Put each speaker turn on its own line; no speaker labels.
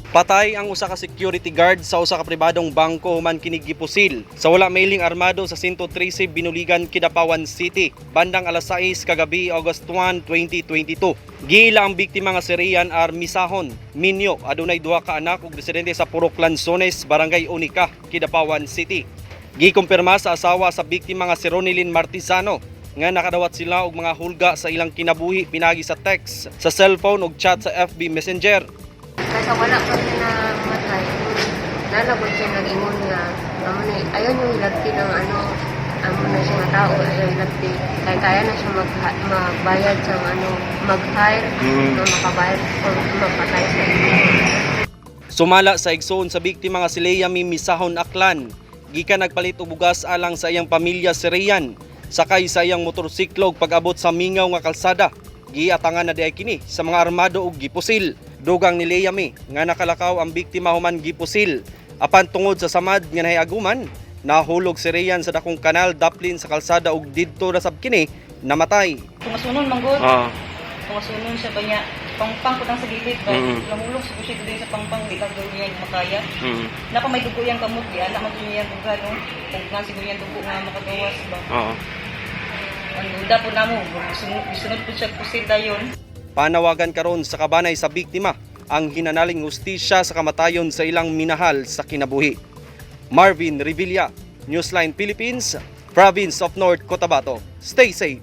Patay ang usa ka security guard sa usa ka pribadong bangko human kini gipusil sa wala mailing armado sa 113 Binuligan, Kidapawan City, bandang alas 6 kagabi, August 1, 2022. Giila ang biktima nga si Rian R. Misahon, minyo, adunay duha ka anak ug residente sa Purok Lanzones, Barangay Unica, Kidapawan City. Gikumpirma sa asawa sa biktima nga si Ronelyn Martizano nga nakadawat sila og mga hulga sa ilang kinabuhi pinagi sa text, sa cellphone ug chat sa FB Messenger.
Kaysa wala pa siya namatay, nalabot siya nag-ingon nga, amo na, ayaw niyo ilagti ng ano, amo na siya nga tao, ayaw ilagti. Kaya kaya na siya magbayad sa ano, mag-hire, nga makabayad o magpatay sa inyo.
Sumala sa igsoon sa biktima nga si Lea Misahon Aklan, gikan nagpalit og bugas alang sa iyang pamilya si Rian, sakay sa iyang motorsiklo ug pag-abot sa mingaw nga kalsada. Giatangan na diay kini sa mga armado og gipusil. Dugang ni Lea Mi nga nakalakaw ang biktima human gipusil. Apan tungod sa samad nga nahiaguman, nahulog si Rian sa dakong kanal daplin sa kalsada ug didto na sab kini namatay.
Tungasunon manggod. Tungasunon siya ba niya. Pangpang ko sa gilid ba. Nahulog sa siya din sa pangpang di lang niya makaya. Napa may dugo yang kamot di anak man niya duga no. Kung nga siguro yang dugo nga makagawas ba. Ang duda po namo, sunod, sunod po siya pusil dayon.
Panawagan karon sa kabanay sa biktima ang hinanaling hustisya sa kamatayon sa ilang minahal sa kinabuhi. Marvin Revilla, Newsline Philippines, Province of North Cotabato. Stay safe.